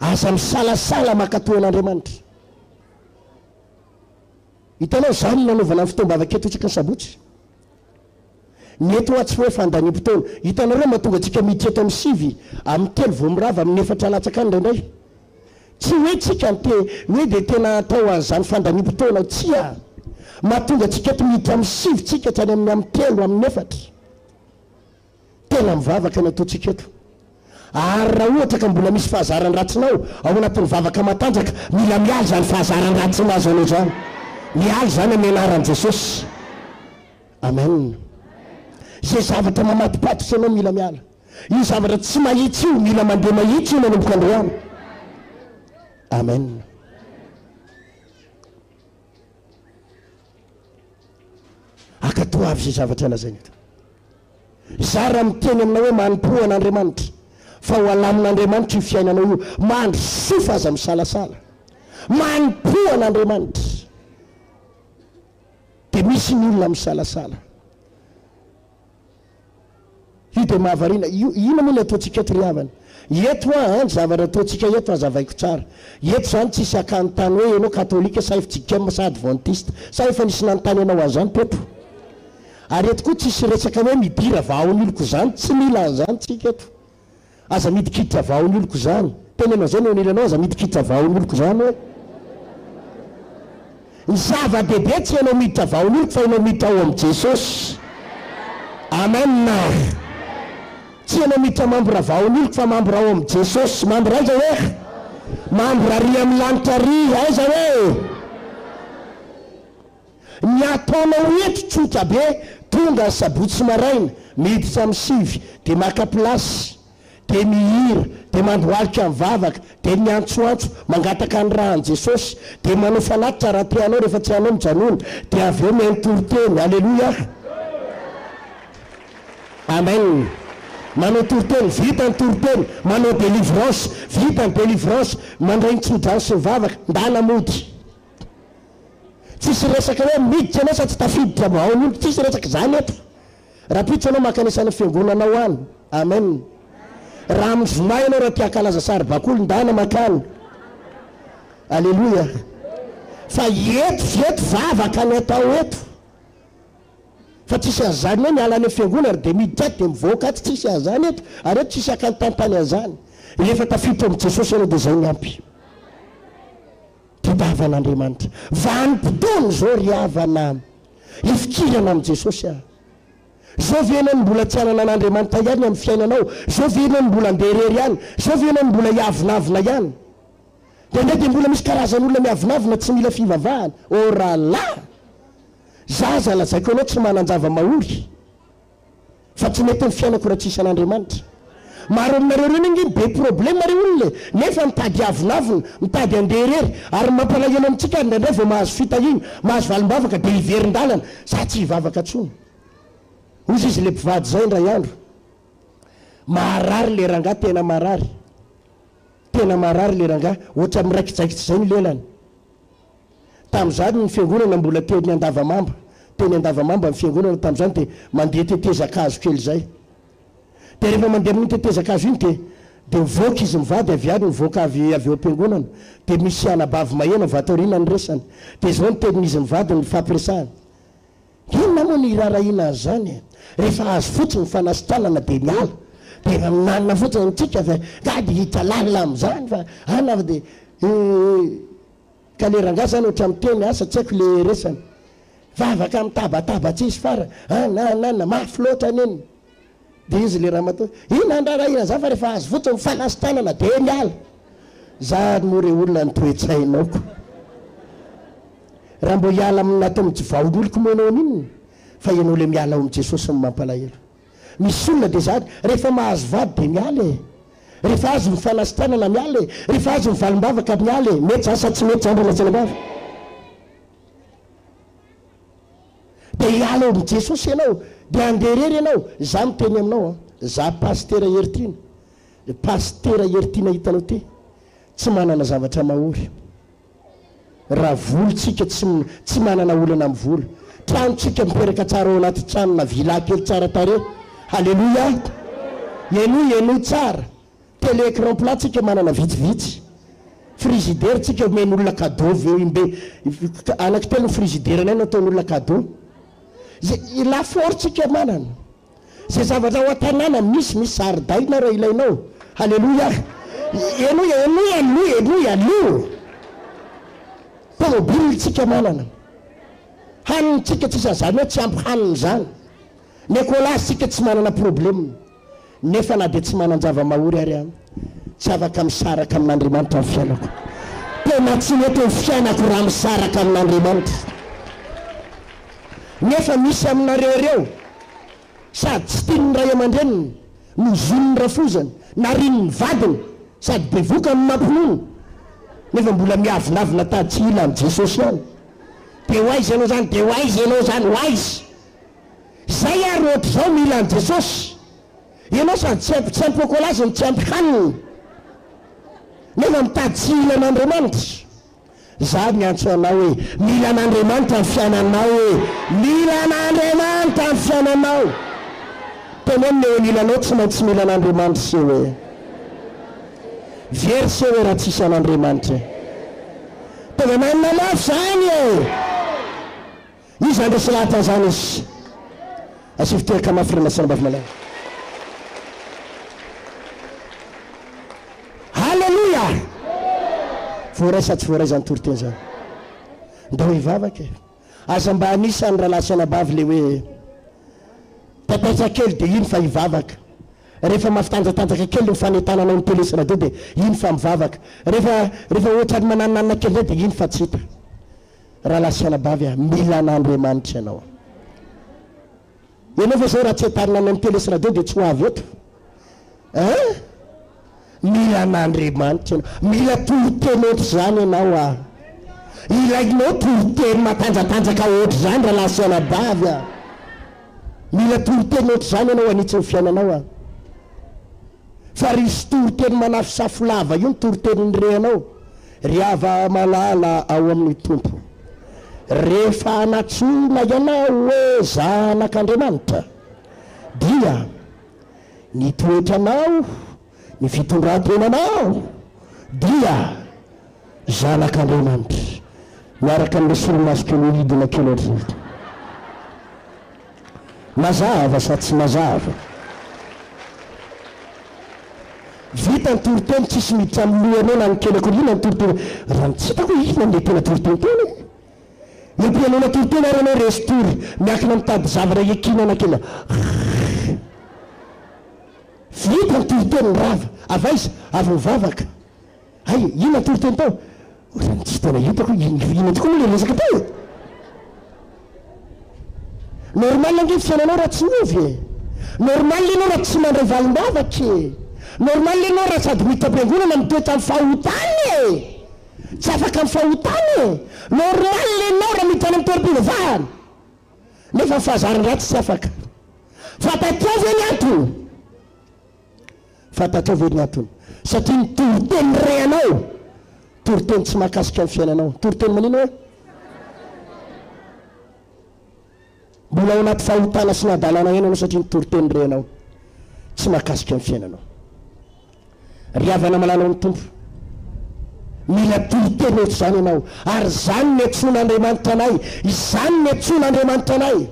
Aza misalasala mankatò an'Andriamanitra. Hitanao, izany no nanaovana ny fotoam-bavaka eto isaky ny sabotsy. Ny eto hoa tsy hoe fandaniam-potoana. Hitanareo mahatonga antsika miditra eto amin'ny sivy, amin'ny telo vao mirava, amin'ny efatra latsaka any indraindray. Tsy hoe tsika no te hoe dia tena atao an'izany fandaniam-potoana, tsia. Mahatonga antsika eto miditra amin'ny sivy tsika hatrany amin'ny amin'ny telo, amin'ny efatra. Tena mivavaka ny ataontsika eto. Ary raha ohatra ka mbola misy fahazaran-dratsinao ao anatin'ny vavaka matanjaka, mila miala izany fahazaran-dratsy mahazo anao izany. Miala izany amin'ny anaran'i Jesosy. Amen. Izay zavatra mamatopatotra anao mila miala. Io zavatra tsy mahitsy io mila mandeha mahitsy io manomboka androany. Amen. Ankatoavy izay zavatra lazainy eto. Izaho raha miteny aminao hoe manompoa an'Andriamanitra, fa ho alamin'Andriamanitra io fiainanao io, mandrosoa fa aza misalasala. Manompoa an'Andriamanitra. Dia misy ny olona misalasala. Io dia mahavariana. Io, inona moa ny ataontsika eto ry havana? Eto hoa an, ny zavatra ataontsika eto hazavaiko tsara. Eto izany tsisy hakanontany hoe ianao katolika sa fjkm sa adventiste. Sa efa nisy nanontany anao an'izany teto? Ary eto koa tsisy resaka hoe midira vahaon'ny oloko izany, tsy mila an'izany tsika eto. Aza midikiditra vahaon'ny oloko izany. Teneno an'izay ny eo anilanao, aza midikiditra vahaon'ny oloko izany hoe. Ny zava-dehibe tsy ianao miditra vahaon'ny oloko fa ianao miditra ao amin'i Jesosy. Amen. Tsy ianao miditra mambra vahaon'ny oloko fa mambra ao amin'i Jesosy. Mambra aiza hoe? Mambra ary amin'ny lanitra ary aiza hoe? Ny ataonao eto tsotra be, tonga ny sabotsy maraina, miditra amin'ny sivy, dia maka place, dia mihira, dia mandohalika mivavaka, dia miantsoantso, mangataka ny rà an'i Jesosy, dia manao fanatitra raha te hanao, rehefa tsy hanao mijanona, dia avy eo mihaino toriteny, Aleloia! Amen! Manao toriteny, vita ny toriteny, manao délivrance, vita ny délivrance, mandray ny tsodrano sy mivavaka, ndana mody. Tsisy resaka hoe miditra ianao sa tsy tafiditra ao ny oloko, tsisy resaka izany eto. Rahampitso ianao mankanesa any fiangonanao any. Amen. Raha amin'ny zoma ianao raha te hankalaza saribakoly ndana mankany. Aleloia. Fa eto eto vavaka ny atao eto. Fa tsisy an'izany hoe miala any amin'ny fiangonana dia miditra ato dia mivoaka ato, tsisy an'izany eto. Ary eto tsisy hakantantan an'izany. Rehefa tafiditra ao amin'i Jesosy ianao dia izay ny ampy. Tadiavan'Andriamanitra. Vanim-potoana izao ry havana hifikirana amin'i Jesosy a! Izao ve ianao no mbola tsy hanana an'Andriamanitra ihany amin'ny fiainanao? Izao ve ianao no mbola handeha irery ihany? Izao ve ianao no mbola hiavonavona ihany? Indraindray dia mbola misy karazan'olona miavonavona tsy mila fivavahana. Oh rahalahy! Za aza lazaiko anao tsy manan-java-mahory. Fa tsy mety ny fiainako raha tsisy an'Andriamanitra. Maro aminareo ireny ange be problème re olona e! Nefa mitady hiavonavona, mitady handeha irery, ary ny mampalahelo amintsika ary indraindray vao mahazo fitahiana, mahazo valim-bavaka dia hiverin-dalana, za tsy hivavaka tsony. Hozy izy le mpivady zay indray andro, marary le rangahy tena marary, tena marary le rangahy, ohatra miraikidraikitra zay ny lelany. Tamin'izany ny fiangonana mbola teny Andavamamba, teny Andavamamba ny fiangonana tamin'izany dia mandeha tetezan-kazo kely izay. Dia rehefa mandeha amin'iny tetezan-kazo iny dia dia mivoaka izy mivady avy any, mivoaka avy avy eo am-piangonana. Dia misy anabavy maheno avy ato aoriana ny resany. Dia izao ny tenin'izy mivady nifampiresahany. Inona moa no hiraharahiana an'izany e? Rehefa azo fotsiny ny fanasitranana dia miala. Dia efa minanina fotsiny amintsika fa nga dia hiditra lalina amin'izany fa ana fa dia Ka le rangahy zany ohatran'ny miteny asa tsy haiko le resany. Vavaka mitabataba tsisy farany. An an an mafy loatra anie. Dia izy le ramatoa, inona ny raharahiana an'izany fa rehefa azo fotsiny ny fanasitranana dia miala. Zany moa re olona ny toe-tsainao ko. Raha mbô hiala amin'ny ato amin'ny vaololoko moa ianao haninona? Fa ianao le miala ao amin'i Jesosy no mampalahelo. Misy olona dia zany, rehefa mahazo vady dia miala e. Rehefa azo ny fanasitranana miala e. Rehefa azo ny valim-bavaka miala e. Mety zany sa tsy mety zany ry lazaina-bava? Dia hiala ao amin'i Jesosy ianao, dia handeha irery ianao. Za miteny aminao an, za Pasitera Heritiana, Pasitera Heritiana hitanao ty, tsy manana zavatra mahory. Raha vola tsika tsy tsy manana olana amin'ny vola. Trano tsika miperaka tsara ao anaty trano na villa kely tsara tarehy. Haleloia! Henoy henoy tsara. Télé écran plat tsika manana vitsivitsy. Frigidaire tsika omen'olona cadeau veo imbe anaky telo ny frigidaire nay nataon'olona cadeau. Zay lafaoro tsika manana. Zay zavatra ao an-tanàna misy, misy zaridaina raha ilainao. Haleloia! Henoy, henoy aloha, henoy aloha. Tomobile tsika manana. Hanina tsika tsisy an'izany hoe tsy ampy hanina izany. Ny écolage tsika tsy manana problème. Nefa na dia tsy manan-java-mahory ary aho, tsy afaka misaraka amin'Andriamanitra ny fiainako. Tena tsy mety ny fiainako raha misaraka amin'Andriamanitra. Nefa misy aminareo ireo, sady tsy tian'ny ray aman-dreniny, no zon'ny rafozany, narian'ny vadiny, sady bevoka no mampinono, nefa mbola miavonavona tady tsy hila an'i Jesosy ihany. Dia ho aiza ianao izany? Dia ho aiza ianao izany? Ho aiza? Zay ary ohatr'izao mila an'i Jesosy. Ianao sady tsy ampy tsy ampy ôkôlazy no tsy ampy hanina. Nefa mitady tsy hila an'Andriamanitra. Za miantso anao hoe mila an'Andriamanitra ny fiainanao e! Mila an'Andriamanitra ny fiainanao. Teneno ny eo anilanao tsy maintsy mila an'Andriamanitra seho e! Very seho e raha tsisy an'Andriamanitra e! Tonga manina mafy zany e! Iza handresy lahatra an'izany izy? Asivo tehaka mafy ry Nasanambavy malala. Haleloia! Voaray sa tsy voaray izany toriteny izany? Ndao hivavaka e. Aza mba anisan'ny rahalahy sy anabavy le hoe taitaitra kely dia iny fa hivavaka. Rehefa mafitanjatanjaka kely ny fanentanana ao amin'ny télé sy radio dia iny fa mivavaka. Rehefa rehefa ohatran'ny mananonanona kely indray dia iny fa tsy hita. Rahalahy sy anabavy a, mila an'Andriamanitra ianao. Ianao ve zao raha tsy entanina any amin'ny télé sy radio dia tsy ho avy eto? Hein? Mila an'Andriamanitra ianao. Mila toriteny ohatr'izany ianao a. Ilainao toriteny matanjatanjaka ohatr'izany rahalahy sy anabavy a. Mila toriteny ohatr'izany ianao hanitsy ny fiainanao a. Fa ry toriteny manafosafo lava io ny toriteny nirehanao, ry hava-malala ao amin'ny Tompo. Rehefa nantsoina ianao hoe zanak'Andriamanitra, dia ny toetranao, ny fitondran-tenanao dia zanak'Andriamanitra. Miaraka amin'ilay solomaso kely mihodina kely ohatr'izay. Mazava sa tsy mazava? Vita ny toriteny tsisy miditra amin'ny lohanao na ny kely akory inona ny toriteny raha ny tsy hitako hoe inona le tena toriteny teo anie eo am-pihainoana toriteny ary ianao resy tory miankina mitady zavatra hiankinana kely vita ny toriteny rava avy aiza avy mivavaka Hay, inona ny toriteny tao? Ohatran'ny tsy tena hitako hoe inona tokoa moa ilay resaka tao e! Normal ange ny fiainanao raha tsy miova e! Normal ianao raha tsy mandray valim-bavaka e! Normal ianao raha sady miditra am-piangonana mitoetra amin'ny fahotana e! Tsy afaka amin'ny fahotana e! Normal ianao raha miditra any amin'ny toeram-pivavahana nefa ny fahazaran-dratsy tsy afaka. Fantatrao ve ny antony? Fantatrao ve ny antony? Satria ny toriteny re anao, toriteny tsy mahakasika ny fiainanao. Toriteny manina hoe? Mbola ao anaty fahotana sy ny hadalana ihany ianao satria ny toriteny re anao. Tsy mahakasika ny fiainanao. Ry havana malala ao amin'ny Tompo, mila toriteny ohatr'izany ianao, ary izany no niantsoan'Andriamanitra anay, izany no niantsoan'Andriamanitra anay.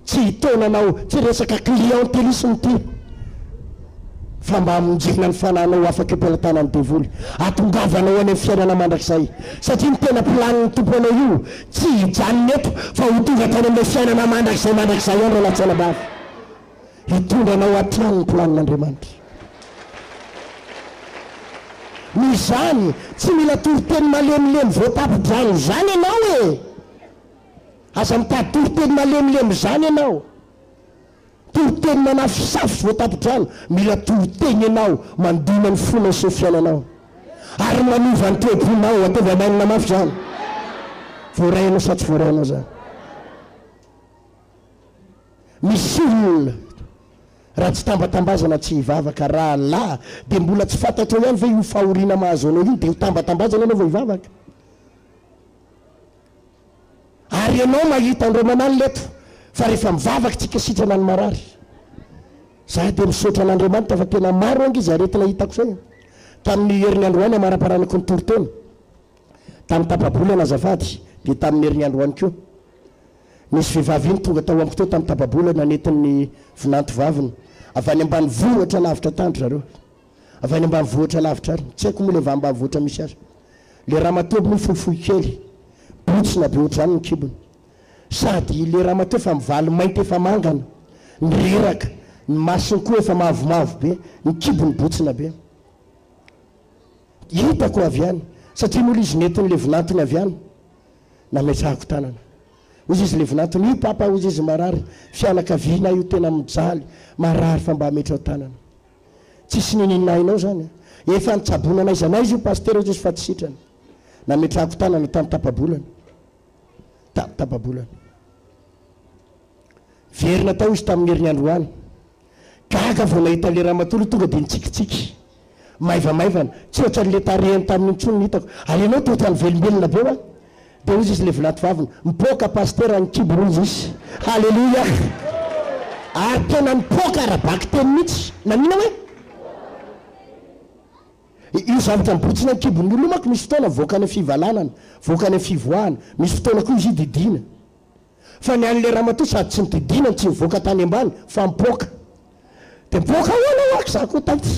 Tsy hitaona anao, tsy resaka clientelisme ity, fa mba hamonjena ny fanahinao ho afaka eo am-pelatanan'ny devoly, hahatongavanao any amin'ny fiainana mandrakizay. Satria ny tena planin'ny Tompo anao io, tsy hijanona eto, fa ho tonga hatrany amin'ilay fiainana mandrakizay mandrakizay any rahalahy sy anabavy. Hitondra anao hatrany ny planin'Andriamanitra. Noho izany, tsy mila toriteny malemilemy voatapo-drano izany ianao e! Aza mitady toriteny malemilemy izany ianao. Toriteny manafosafo voatapo-drano. Mila toriteny ianao mandona ny fonao sy ny fiainanao. Ary manova ny toe-ponao. Ataovy amainina mafy izany. Voaray ianao sa tsy voaray ianao izany? Misy olona raha tsy tambatambazana tsy hivavaka rahalahy dia mbola tsy fantatrao ihany ve io fahoriana mahazo anao io dia ho tambatambazana ianao vao hivavaka? Ary ianao mahita andro aman'alina eto fa rehefa mivavaka tsika sitrana ny marary. Za dia misaotra an'Andriamanitra fa tena maro ange izay aretina hitako izay. Tamin'ny herin'ny androany amaraparanako ny toriteny. Tamin'ny tapa-bolana azafady dia tamin'ny herin'ny androany koa. Nisy vehivavy iny tonga tao amiko teo tamin'ny tapa-bolana nentin'ny vinanto vaviny. Avy any ambanivohitra lavitra tany ry zareo. Avy any ambanivohitra lavitra ary. Tsy haiko moa le ambanivohitra misy azy. Le ramatoa moa fohifohy kely, bontsina be ohatr'izany ny kibony. Sady le ramatoa efa mivaly mainty efa mangana, ny reraka, ny masony koa efa mavomavo be, ny kibony bontsina be. Hitako avy any, satria moa le izy nentin'le vinantony avy any, nametrahako tanana. Hozy izy le vinantony, io papa hozy izy marary, fianakaviana io tena mijaly, marary fa mba ametraho tanana. Tsisy niniana hainao zany a! Efa nitsaboana n'aiza n'aiza io pasitera hozy izy fa tsy sitrana. Nametrahako tanana tamin'ny tapa-bolana. Tamin'ny tapa-bolana. Verina tao izy tamin'ny heriny androany. Gaga vao nahita an'ilay ramatoa aloha tonga dia nitsikitsiky. Maivamaivana. Tsy ohatran'ilay tarehiny tamin'iny intsony ny hitako. Ary ianao toa ohatran'ny velombelona be hoa. Dia hozy izy le vinatovaviny, mipoaka pasitera ny kibo hozy izy. Haleloia! Ary tena mipoaka ara-bakiteny mihitsy. Nanina hoe? Io zavatra mibotsina ny kibon'ny olona io manko misy fotoana mivoaka any amin'ny fivalanana, mivoaka any amin'ny fivoahana, misy fotoana koa izy io didiana. Fa ny an'ilay ramatoa sady tsy nodidiana no tsy nivoaka tany ambany fa mipoaka. Dia mipoaka ahoana hoa ka za koa taitra.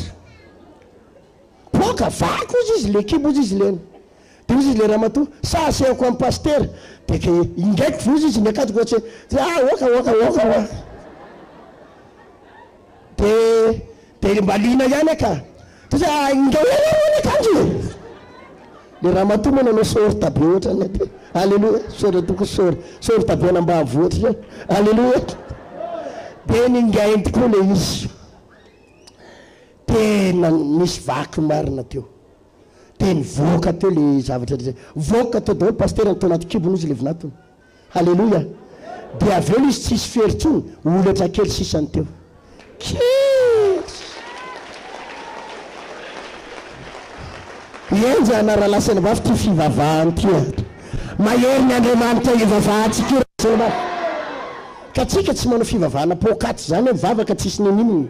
Mipoaka, vaky hozy izy le kibo hozy izy lena. Dia hozy izy le ramatoa, sa asehoko amin'i pasitera? Dia ke ingaiko ve hozy izy ny akanjoko fa tsy hoe ah oka oka oka hoa. Dia dia mba liana ihany aho ka. Dia hoe ah ingao ihany aloha ny akanjo e! Le ramatoa moa nanao short be ohatran'ny aty. Aleloia, misaotra tompoko short, short be an'ambanivohitra izany. Aleloia. Dia ningainy tokoa le izy. Tena nisy vaky marina teo. Dia nivoaka teo le zavatra rehetra. Voaka teo daholo pasitera ny tao anaty kibony hozy le vinatony. Haleloia! Dia avy eo izy tsisy fery intsony, holatra kely sisa ny teo. Kely! Henjana rahalahy sy anabavy ity fivavahana ity a! Mahery ny Andriamanitra ivavahantsika io rahalahy sy anabavy. Ka tsika tsy manao fivavahana poakaty izany hoe mivavaka tsisy n'inon'inona.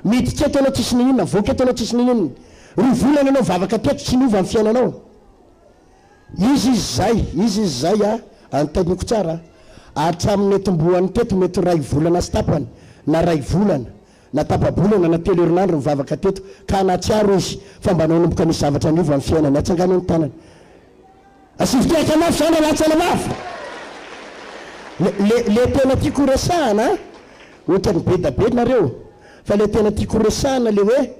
Miditra eto ianao tsisy n'inon'inona, mivoaka eto ianao tsisy n'inon'inona. Roa volana ianao mivavaka teto tsy niova ny fiainanao. Izy izy izay, izy izy izay a, anontaniko tsara a, hatramin'ny nitomboany teto mety ho ray volana sy tapany, na ray volana, na tapa-bolana, na telo herinandro nivavaka teto, ka nahatsiaro izy fa mba nanomboka nisy zavatra niova ny fiainany, atsangano ny tanany. Asivo tehaka mafy izany raha latsana mafy. Le, le, le tena tiako ho resahana a, ohatran'ny be da be nareo, fa le tena tiako ho resahana le hoe,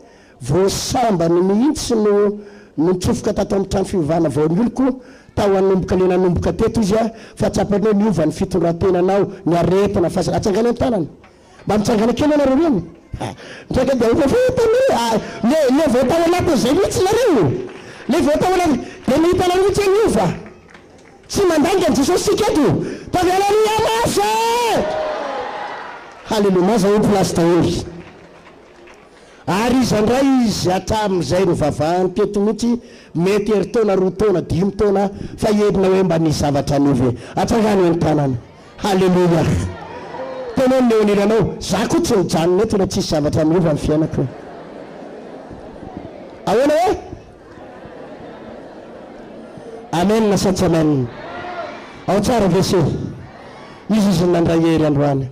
Vao sambany mihitsy no nitsofoka tato amin'ny trano fivavahana vao ny oloko tao hanomboka le nanomboka teto izy a fa tsapany hoe niova ny fitondrantenanao ny aretina fas atsangano ny tanana mba mitsangana kely ianareo ireny ha mitranga dia efa fantany hoe ah le le vao tao anatin'izay mihitsy nareo le vao tao anaty dia ny hitanareo mihitsy hoe niova tsy mandainga an'i Jesosy tsika eto taovy aleloia mafy e haleloia maza ho place daholo Ary iza indray izy hatramin'izay nivavahany teto mihitsy, mety herintaona, roa taona, dimy taona, fa henonao hoe mba nisy zavatra niova e. Atsangano eo ny tanana. Haleloia. Teneno ny eo anilanao, za koa tsy mijanona eto raha tsisy zavatra miova ny fiainako e. Ahoana hoe? Amen sa tsy amen? Ao tsara ve se? Iza izy no nandray hery androany?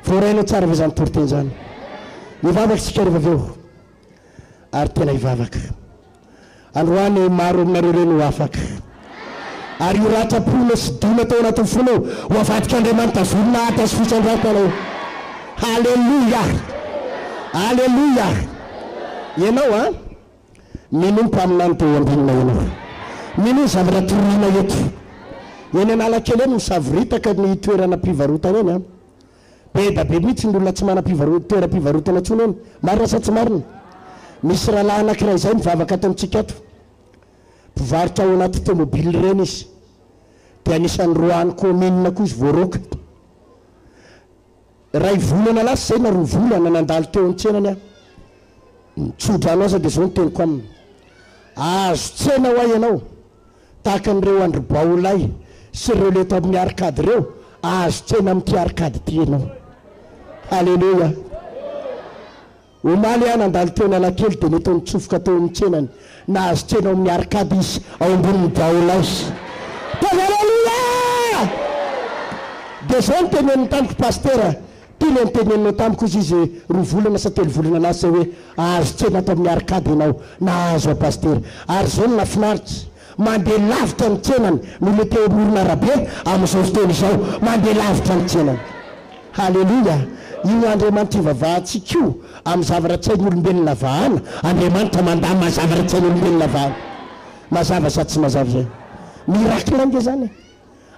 Voarainao tsara ve izany toriteny izany? Hivavaka isika rehefa avy eo ary tena hivavaka. Androany maro aminareo ireo no afaka. Ary io ratram-pona sy dona tao anatin'ny fonao ho avadik'Andriamanitra voninahitra sy fitsandrantana io. Haleloia! Aleloia! Ianao an, minoa ny mpaminany teo ambinina ianao. Minoa ny zavatra torina eto. Eny Analakely eny misavoritaka ny toerana mpivarotana eny an. Be da be mihitsy ny olona tsy manam-pivaro toeram-pivarotana intsony eny. Marina sa tsy marina? Misy rahalahy anankiray izay mivavaka ato amintsika ato. Mpivarotra ao anaty tomobile ireny izy. Dia anisan'ny roahan'ny kaominina koa izy voaroaka. Iray volana lasa izay na roa volana nandalo teo an-tsenany aho. Nitso-drano aza dia izao no teniko aminy. Azo tsena hoa ianao. Tahaka an'ireo andry baolay sy ireo leto amin'ny arcade ireo, ahazo tsena amin'ity arcade ity ianao. Haleloia! Omaly aho nandalo teo Analakely dia nety nitsofoka teo amin'ny tsenany. Nahazo tsena ao amin'ny arcade izy, ao ambonin'ny baolay. Tena haleloia! Dia izao no teneniny tamiko, Pasitera, Ty le niteneninao tamiko ozy izy roa volana sa telo volana lasa zay hoe ahazo tsena ato amin'ny arcade ianao nahazo a pasitera ary zao no nafinaritra mandeha lavitra ny tsenany noho le teo amoron'arabe amin'izao fotoana izao mandeha lavitra ny tsenany haleloia io Andriamanitra ivavahantsika io amin'ny zavatra tsy hain'olombelona vahana Andriamanitra mandamina zavatra tsy hain'olombelona vahana mazava sa tsy mazava zay miracle ange zany e.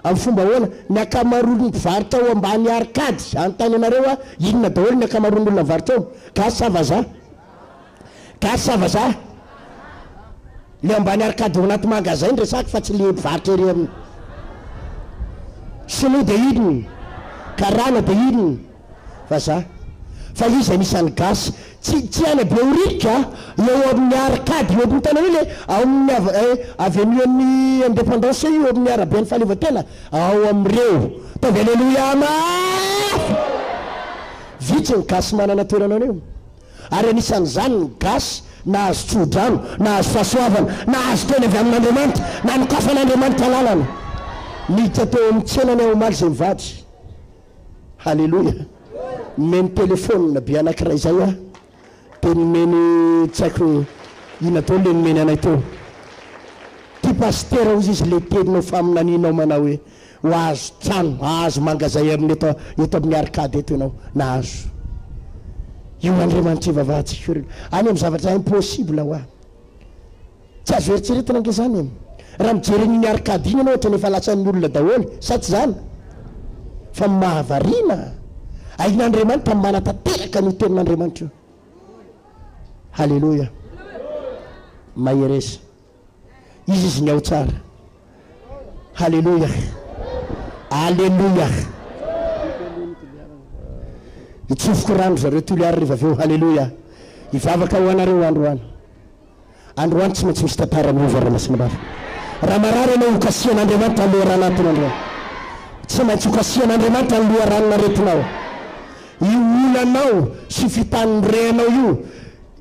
Amin'ny fomba ahoana? Ny ankamaroan'ny mpivarotra ao ambany arcade, anontany anareo aho, inona daholo ny ankamaroan'ny olona mivarotra ao? Gasy sa vazaha? Gasy sa vazaha? Le ambany arcade ao anaty magazay no resahako fa tsy le mpivarotra ery amin'ny. Sinoa dia inona? Karana dia inona? Vazaha. Fa izy anisan'ny gasy. Tsy tsy any Behoririka a! Eo amin'ny arcade eo amin'ny hitanareo le ao amin'ny av avenue an'ny indépendance eo amin'ny araben'ny fahaleovantena ao amin'ireo. Ataovy aleloia mafy! Vitsy ny gasy manana toerana an'io. Ary anisan'izany ny gasy nahazo tso-drano, nahazo fahasoavana, nahazo teny avy amin'Andriamanitra, nanokafan'Andriamanitra lalana. Niditra teo amin'ny tsenany aho omaly izay mivady. Haleloia! Nomeny telephone be anakiray zay aho de nomeny tsy haiko inona daholo le nomeny anay teo. Ty pasitera hozy izy le teninao faminanianao manao hoe ho azo trano, hahazo mangazay amin'ny eto eto amin'ny arcade eto ianao. Nahazo. Io Andriamanitra ivavahantsika io ry any amin'ny zavatra impossible hoa. Tsy azo eritreretina ange izany e! Raha mijery an'iny arcade iny ianao ohatran'ny efa lasan'ny olona daholo, sa tsy izany? Fa ny mahavariana, hain'Andriamanitra ny manatanteraka an'io tenin'Andriamanitra io. Haleloia! Mahereza. Izy izy ny ao tsara. Haleloia! Aleloia! Hitsofoko rano zareo Toliary rehefa avy eo. Haleloia! Hivavaka ho anareo androany. Androany tsy maintsy misy tantara miova Ramasinambavy. Raha marary ianao ho kasihan'Andriamanitra ny loharano atin'androany. Tsy maintsy ho kasihan'Andriamanitra ny loharanon'aretinao. Io olanao sy fitandrehanao io,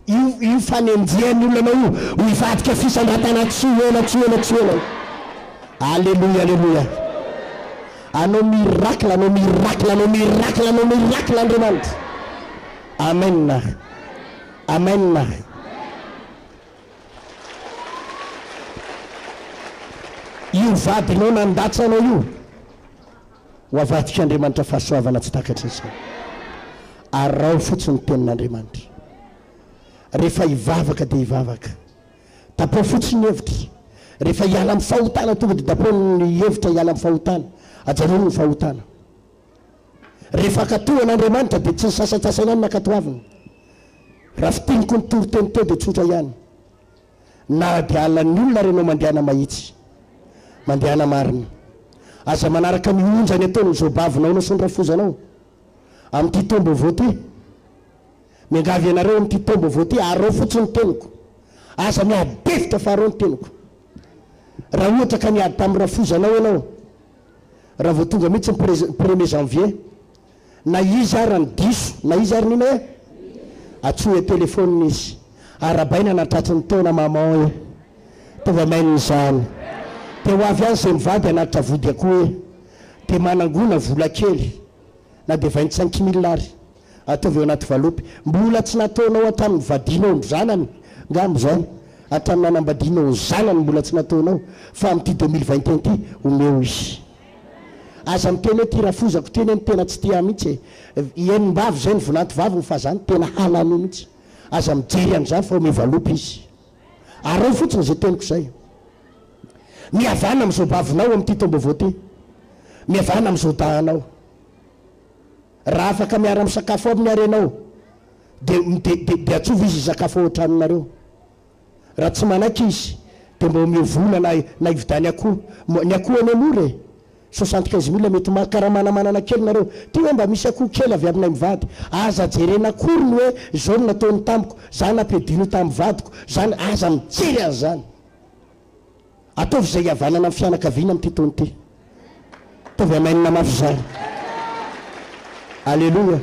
io io fanenjehan'ny olona anao io, ho hivadika fisandratana tsy ho ela tsy ho ela tsy ho ela. Aleloia aleloia. Hanao miracle, hanao miracle, hanao miracle, hanao miracle Andriamanitra. Amen. Amen. Io vadinao nandatsa anao io, ho avadik'Andriamanitra fahasoavana tsy takatry ny saina. Araho fotsiny ny tenin'Andriamanitra. Rehefa hivavaka dia hivavaka. Tapaho fotsiny ny hevitra. Rehefa hiala amin'ny fahotana tonga dia tapaho ny hevitra hiala amin'ny fahotana. Ajanony ny fahotana. Rehefa ankatoa an'Andriamanitra dia tsy ny sasantsasany ihany no ankatoavina. Raha fintiniko ny toriteny teo dia tsotra ihany. Na dia halan'ny olona ary ianao mandehana mahitsy. Mandehana marina. Aza manaraka ny onjany ataon'ny zobavinao anao sy ny rafozanao. Amin'ity taom-baovao ity, miangavy anareo amin'ity taom-baovao ity, araho fotsiny ny teniko. Aza miady hevitra fa araho ny teniko. Raha ohatra ka niady tamin'ny rafozanao ianao, Raha vao tonga mihitsy ny premier janvier. Na izy ara ny diso, na izy ary ny inona e? Antsoy an-telefaonina izy. Arahabaina natratry ny taona maman e. Ataovy amen izany. Dia ho avy any izay mivady hanatitra vody akoho e. Dia manangona vola kely. Na dia 25 mille ary. Ataovy ao anaty valopy. Mbola tsy nataonao hatramin'ny nivadianao ny zanany ngamba izany. Hatramin'ny nanambadianao ny zanany mbola tsy nataonao. Fa amin'ity 2021 ity, omeo izy. Aza miteny hoe ty rafozako ty anie no tena tsy tia ahy mihitsy e. Enim-bavy izay ny volanty vaviny fa zany tena halany mihitsy. Aza mijery an'izany fa omeo valopy izy. Araho fotsiny izay teniko izay. Mihavàna amin'ny zaobavinao amin'ity taom-baovao ity. Mihavàna amin'ny zaodahinao. Raha afaka miara-misakafo aminy ary ianao dia dia dia antsovy izy hisakafo ao an-tranonareo. Raha tsy manaiky izy dia mba omeo vola na na hividany akoho. Ny akoho anie mora e! 75 mille mety maka raha manamanana kely nareo. Ty hoe mba misy akoho kely avy aminay mivady. Aza jerena akory ny hoe izao no nataony tamiko, za nampiadino tamin'ny vadiko, zany aza mijery an'izany. Ataovy izay hihavanana amin'ny fianakaviana amin'ity taona ity. Ataovy amen mafy izany. Aleloia.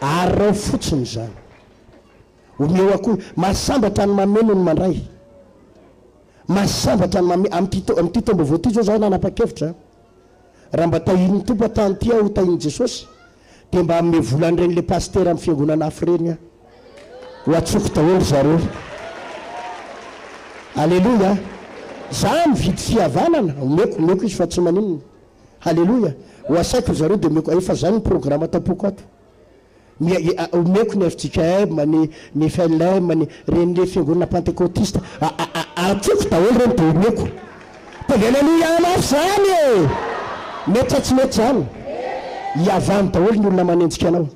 Araho fotsiny izany. Omeo akoho. Mahasambatra ny manome noho ny mandray. Mahasambatra ny manome. Amin'ity tao, amin'ity taom-baovao ity izao izaho nanapa-kevitra, raha mba tahian'ny Tompo hatrany ity aho ho tahian'i Jesosy, dia mba hanome vola an'ireny le pasitera amin'ny fiangonana hafa ireny aho. Ho atsoko daholo ry zareo. Aleloia. Za mividy fihavanana, omeko, omeko izy fa tsy maninona. Haleloia. Ho asaiko ry zareo dia omeko, efa izany ny programa ato am-poko ato. Ny omeko ny fjkm, ny ny flm, ny reny le fiangonana pantekotista, antsoko daholo reny de omeko. Tonga aleloia mafy zany e! Mety sa tsy mety zany? Hihavano daholo ny olona manenjika anao.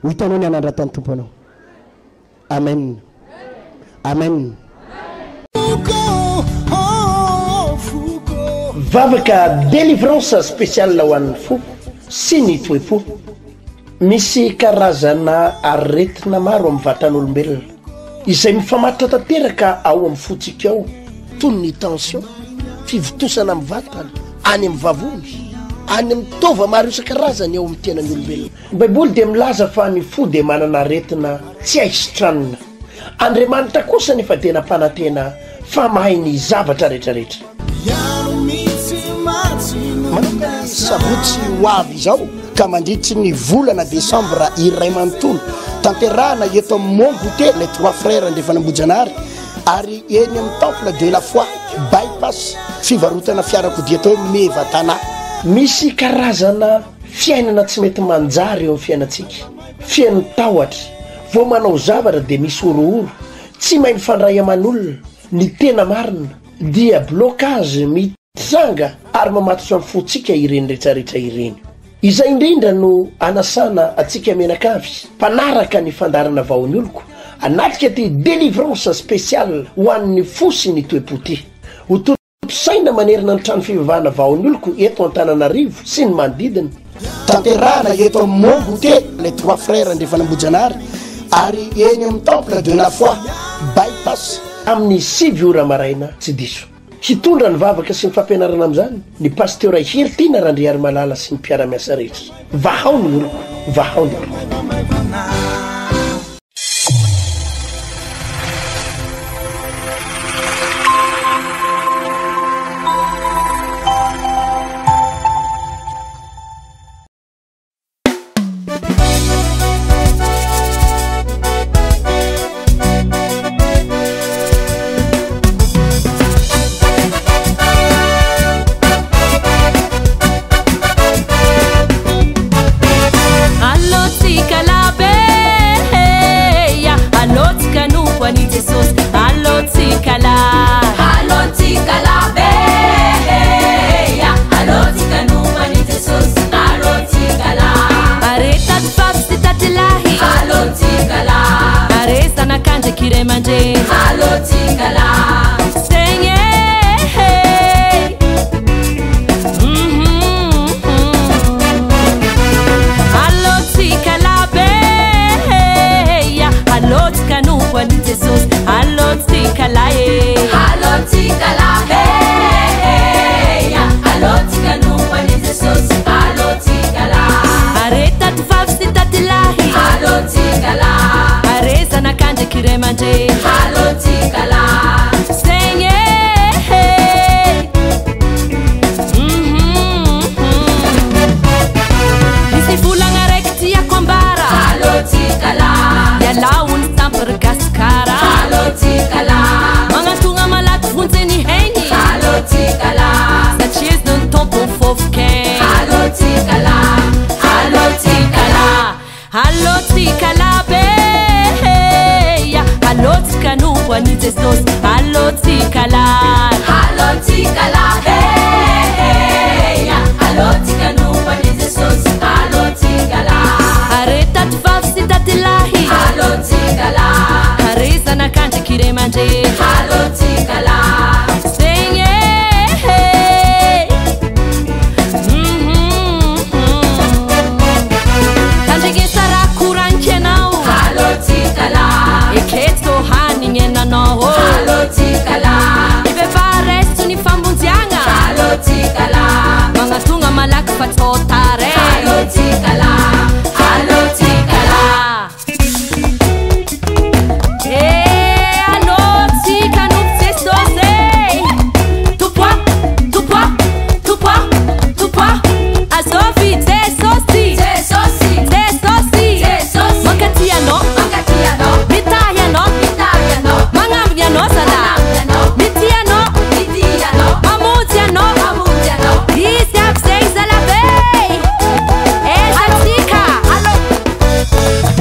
Ho hitanao ny hanandratan'ny Tompo anao. Amen. Amen. Vavaka délivrance spéciale ho an'ny fo sy ny toe-po. Misy karazana aretina maro amin'ny vatan'olombelona izay mifamatotra tanteraka ao amin'ny fontsika ao, toy ny tension, fivontosana amin'ny vatana, any amin'ny vavony, any amin'ny taova maro isan-karazany ao amin'ny tenan'ny olombelona. Ny Baiboly dia milaza fa ny fo dia manana aretina tsy hay sitranina. Andriamanitra kosa anefa dia nampanantena fa mahay ny zavatra rehetrarehetra. Manomboka ny sabotsy ho avy izao ka mandritry ny volana desambra iray manontolo, tanterahana eto amin'ny Mont Goûter les Trois Frères Andrefan'Ambohijanahary ary eny amin'ny Temple de la Foi By-pass fivarotana fiarakodia atao hoe Mevatana. Misy karazana Fiainana tsy mety manjary eo amin'ny fiainantsika. Feno tahotra. Vao manao zavatra dia misy horohoro. Tsy mahay mifandray aman'olona. Ny tena marina dia blocage mitranga ary mamatotra ny fontsika ireny retraretra ireny. Izay indrindra no anasana antsika mianakavy mpanaraka ny fandaharana Vao ny Oloko hanatrika ity délivrance spéciale ho an'ny fo sy ny toe-po ity. Ho Mpisaina manerana ny trano fivavahana Vahaoloko eto Antananarivo sy ny manodidina. Tanterahana eto amin'ny Mont Goûter, les Trois Frères Andrefan'Ambohijanahary ary eny amin'ny Temple de la Foi, By Pass. Amin'ny 9 ora maraina tsy diso. Hitondra ny vavaka sy ny fampianarana amin'izany ny Pasitera Heritiana Randriarimalala sy ny mpiara-miasa rehetra. Vahao ny oloko, vahao ny oloko. ndraiky ray aman-dreny. Allô Tikala. Zegny e. Misy volagna raiky tiako ambara. Allô Tikala. Ialao ny sampy ry Gasikara. Allô Tikala. Magnantogna malaky vonjy ny haigny. Allô Tikala. Satria izy no tompony fôfokay. Allô Tikala. Allô Tikala. Allô Tikala be. Allô tsika nompo an'i Jesosy. Allô Tikala. Allô Tikala. Hey, hey. Allô tsika nompo an'i Jesosy. Allô Tikala. Are taty vavy sy taty lahy. Allô Tikala. Are zanak'andriky ray aman-dreny. Allô Tikala. Zegny e. Tandrigny tsara koragniky anao. Allô Tikala. Eketso hanigny enanao. Allô Tikala. Ibebareso ny famonjiagna. Allô Tikala. Magnatonga malaky fa tsao tara. Allô Tikala. Allô Tikala. Eh, allô tsika nompo Jesosy e. Tompoa, tompoa, tompoa, tompoa. Azovy Jesosy. Jesosy. Jesosy. Jesosy. Mankaty anao, Mankaty anao. mitahy anao, Mitahy anao. magnambiny anao zalahy. Magnambiny anao. Mitia anao, Mitia anao. mamonjy anao. Mamonjy anao. Izy aby zegny zalahy. Aiza tsika?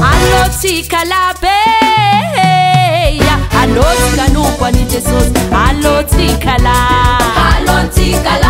Allô tsika labe. Allô tsika nompo an'i Jesosy. Allô tsika la. Allô Tikala.